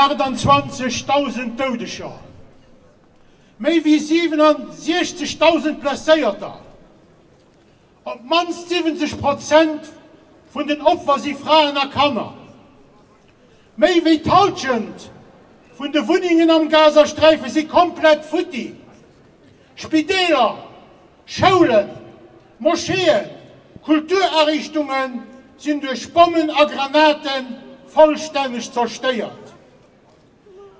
28.000 Doudeger, méi wéi 67.000 Blesséierter. Op d'mannst 70 Prozent vun den Opfer si Fraen a Kanner. Méi wéi d'Hallschent vun de Wunnengen am Gazasträife si komplett futti. Spideeler, Schoulen, Moscheeën, Kulturariichtunge sinn duerch Bommen a Granate vollstänneg zerstéiert.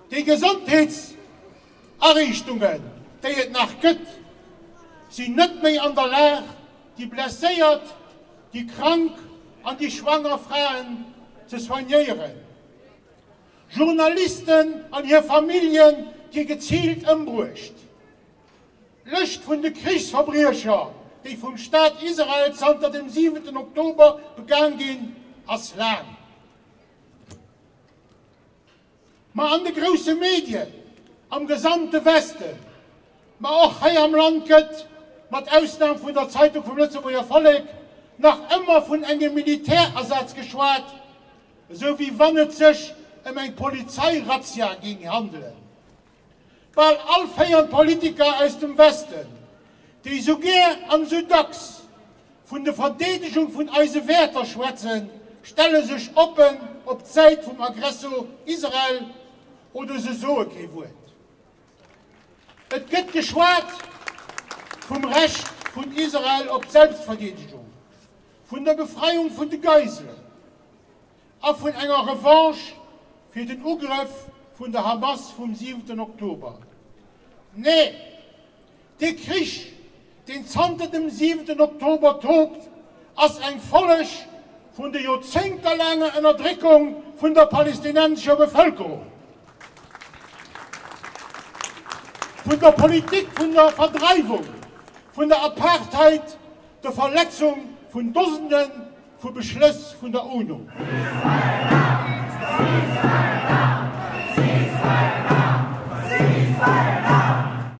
Déi Gesondheetsariichtungen, déi et nach gëtt, sinn net méi an der Lag, déi Blesséiert, déi Krank an déi schwanger Fraen ze soignéieren. Journalisten an hir Famillje gi geziilt ëmbruecht. D'Lëscht vun de Krichsverbriecher, déi vum Staat Israel zanter dem siwenten Oktober begaang ginn, ass laang. Ma an de grousse Medien, am gesamte Westen, ma och hei am Land gëtt, mat Ausnam vun der Zeitung vum Lëtzebuerger Vollek, nach ëmmer vun engem Militärasaz geschwat, esou wéi wann et sech ëm eng Polizeirazzia géing handelen. Bal all féiernd Politiker aus dem Westen, déi esou gär an esou dacks vun de Verdeedegung vun eise Wäerter schwätzen, stelle sech oppen op d'Säit vum Aggressor Israel oder se soe kee Wuert. Et gëtt geschwat vum Recht vun Israel op Selbstverdeedegung, vun der Befreiung vun de Geiselen a vun enger Revanche fir den Ugrëff vun der Hamas vum siwenten Oktober. Nee, dee Krich, deen zanter dem siwenten Oktober tobt, ass eng Folleg vun der joerzéngtelaanger Ënnerdréckung vun der palästinensescher Bevëlkerung, vun der Politik vun der Verdreiwung, vun der Apartheid, der Verletzung vun Dosende vu Beschlëss vun der UNO.